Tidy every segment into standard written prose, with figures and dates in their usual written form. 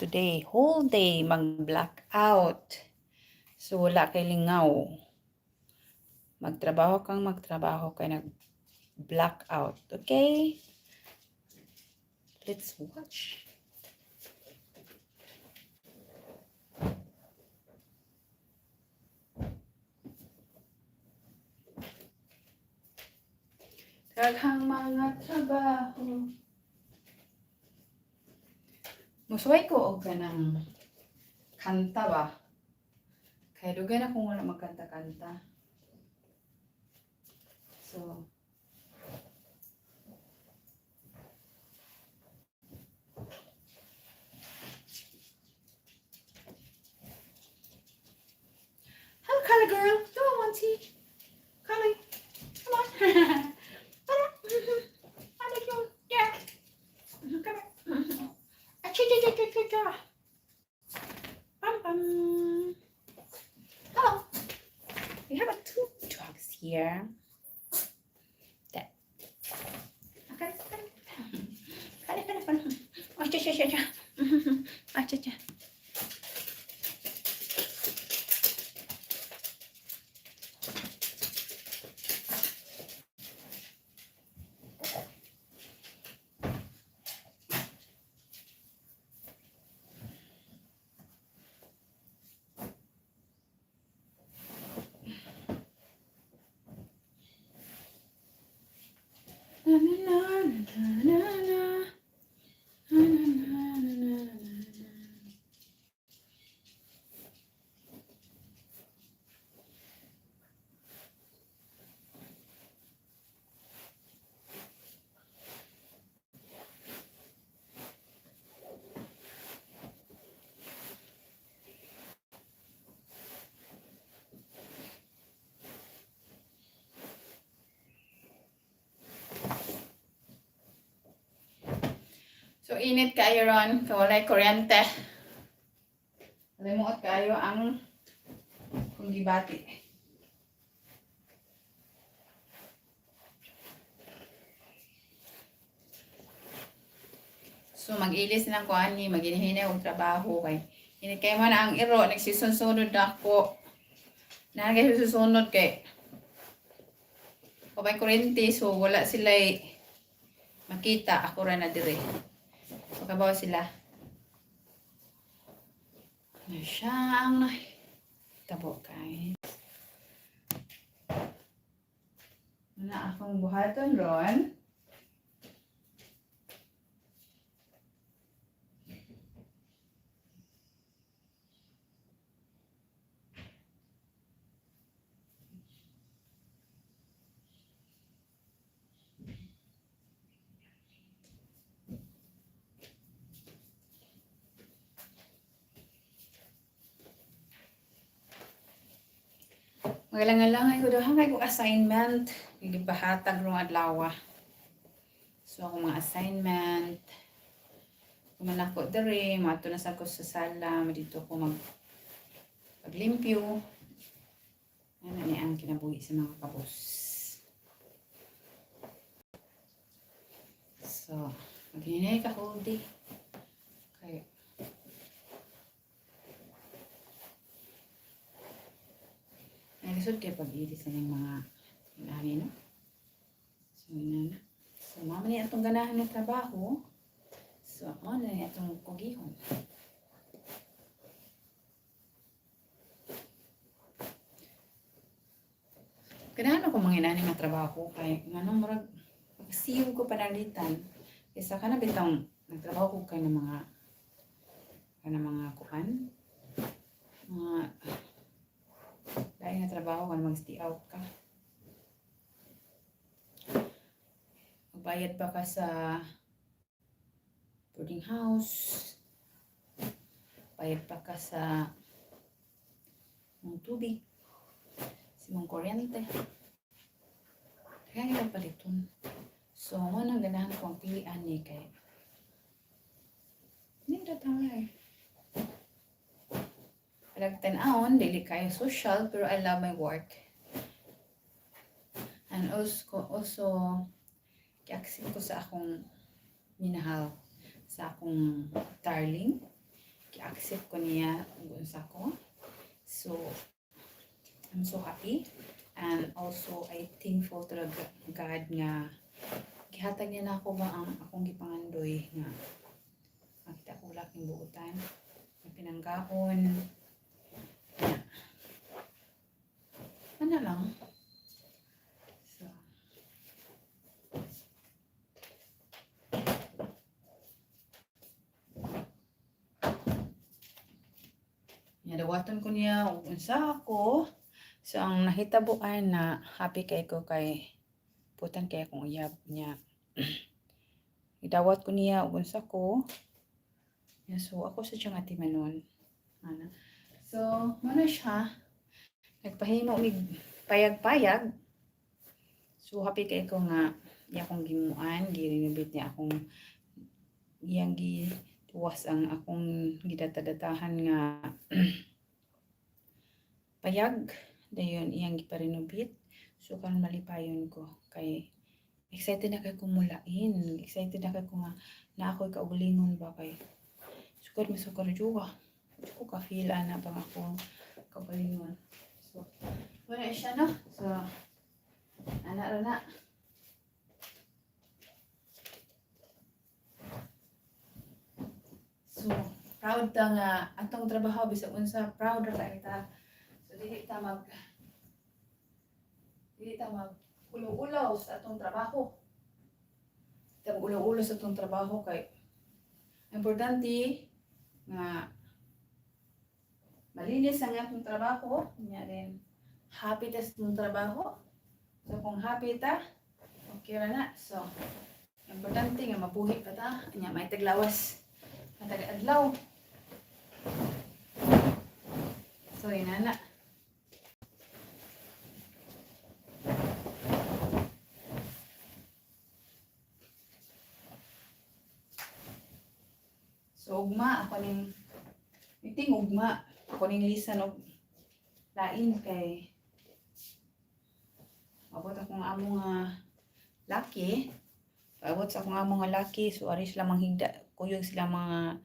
Today, whole day mag blackout. So wala kay lingaw. Magtrabaho kang magtrabaho kay nag blackout. Okay? Let's watch. Daghang mga trabaho. Musuway ko og kanang kanta ba? Kay dugay na kung wala magkanta-kanta. So, hello, Carly girl. Do I want tea? Carly, come on. Hello. I like you. Yeah. Come here. Acha, cha, cha, cha, cha, cha. Bum, bum. Hello. We have a two dogs here. That. Okay. Okay. Okay. Okay. Acha, cha, cha, cha. Acha, cha. Na, na, na, na, na, na. Na, na, na, na, na, na, na. So, init kayo ron. Walay kuryente. Limuot kayo ang kung gibati. So, mag-ilis lang ko ani, maghinhinay og trabaho kay init kayo man ang iro, nagsisunsunod na ako. Na kay susunod kay may kuryente, so wala sila makita ako ra na dire. So, kabaw sila. Ano siya ang tabo, guys. Ano akong buhaton ron? Magalangalangan ko daw kay ko assignment. Gibahatag rong adlaw. So akong mga assignment. Kuman ako diri, mato na sa ko sa sala, dito ko mag paglimpyo. Ano ni ang kinabuhi sa mga kabos. So, maghinay ka whole day. Kay nalisod kay pag-ilis na ng mga inani, no? So, inana. So, mama ni atong ganahan ng trabaho. So, mo na ni atong kugihon. Ganahan ako mga inani nga trabaho kay ngano murag pagsiyo ko panalitan kaysa kana bitong nagtrabaho ko kay ng mga kana mga kuan mga dahil nga trabaho kan mag-stay out ka. Magbayad pa ka sa boarding house. Bayad pa ka sa mong tubig. Sa mong kuryente. Kaya nga paliton. So, mo nang ganahan kong pilian ni kay hindi na eh. Palag tan-awon, dili kayo social, pero I love my work. And also, gi-accept ko sa akong minahal, sa akong darling. Gi-accept ko niya ug unsa ko. So I'm so happy and also I thankful to the God nga gihatag niya nako ba ang akong gipangandoy nga makita ko laking buutan, pinanggaon. Yeah. Ano lang. So, nya dawaton ko niya ug unsa ako. So ang nahitabuan na happy kay ko kay buutan kay akong uyab niya. Gidawat ko niya ug unsa ko. Yeah, so ako sa siyang atimanon. Ana. So, mao na siya. Nagpahimo mig payag-payag. So happy kay ko nga iya akong gimuan, gi-renovate niya akong iyang gituwas ang akong gidata-datahan nga payag, dayon iyang gipa-renovate. So karon malipayon ko kay excited na kay ko mulain. Excited na kay ko nga naa ako'y kaugalingon ba kay sukad masukar juwa. Di ko ka-feel ana bang ako kaugalingon. So wala siya, no? So ana ra na. So proud ta nga atong trabaho, bisag unsa, proud ra kaayo ta. So dili ta mag ulo-ulaw sa atong trabaho. Dili ta mag ulo-ulo sa atong trabaho kay importante nga malinis ang atong trabaho, nya rin happy ta sa atong trabaho. So kung happy ta, okay ra na. So importante nga mabuhi pa ta, nya may taglawas, matag adlaw. So inana. So ugma ako ning meeting, ugma ako ning lisan og lain kay abot akong amo nga laki. Paabot sa akong amo nga laki, so ari sila manghigda, kuyog sila mga,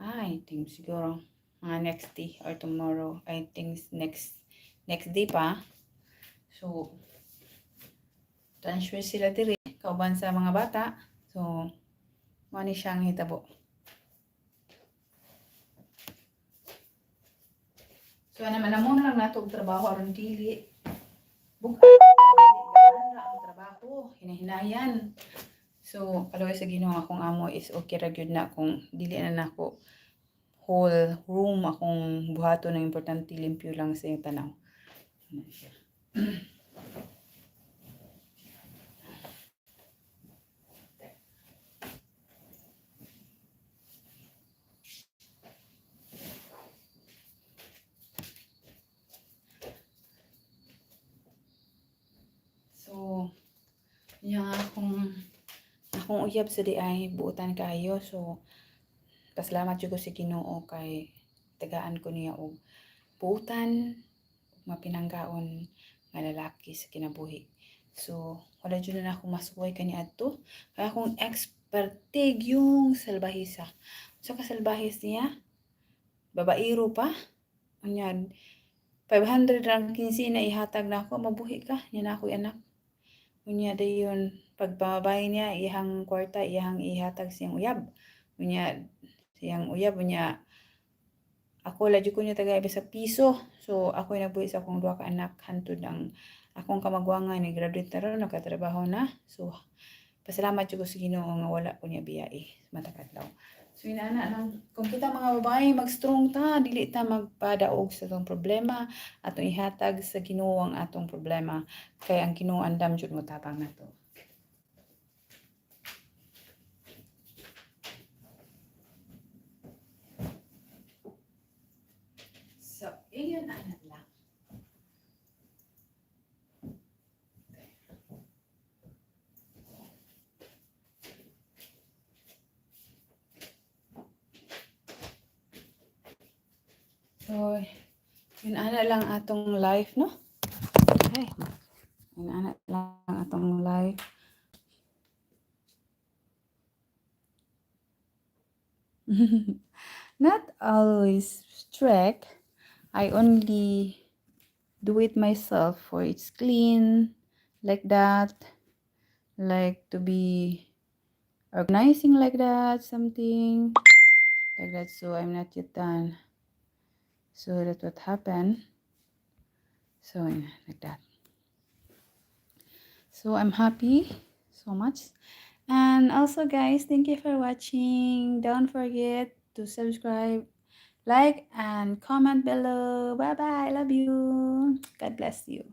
I think siguro mga next day or tomorrow. I think next next day pa. So transfer sila diri kauban sa mga bata. So mao ni siyang hitabo. So ana man, amo na lang nato og trabaho aron dili bug-at, dili gaan ang trabaho, hinahinayan. So kaluoy sa Ginoo, akong amo is okay ra gyud na kung dili na nako whole room akong buhaton, ang importante limpyo lang sa iyang tanaw. Ana siya. So, yung akong akong uyab sa diay buutan kaayo. So, pasalamat jud ko sa Ginoo kay tagaan ko niya og buutan ug mapinanggaon nga lalaki sa kinabuhi. So, wala jud na ako masuway kaniadto. Kay akong ex pertig yung salbahisa. Unsa ka salbahis niya? Babaero pa. Unya 500 ra ang kinsena ihatag nako, mabuhi ka, nya na ako'y anak. Unya dayon pagpamabay niya iyang kwarta iyang ihatag sa iyang uyab. Unya siyang uyab, unya ako wala jud ko niya tagay bisag piso. So ako nagbuhi sa akong duha ka anak hantod ang akong kamagwangan ni graduate na ron, nakatrabaho na. So pasalamat jud ko sa Ginoo nga wala ko niya biyai matag adlaw. So inana lang, kung kita mga babae mag-strong ta, dili ta magpadaog sa atong problema, atong ihatag sa Ginoo ang atong problema kay ang Ginoo andam jud motabang nato. So, iyon ana lang. So, yun ana lang atong life, no? Okay. Yun ana lang atong life. Not always strict. I only do it myself for it's clean like that, like to be organizing like that, something like that. So I'm not yet done. So that's what happened. So yeah, like that. So I'm happy so much. And also, guys, thank you for watching. Don't forget to subscribe, like, and comment below. Bye bye. Love you. God bless you.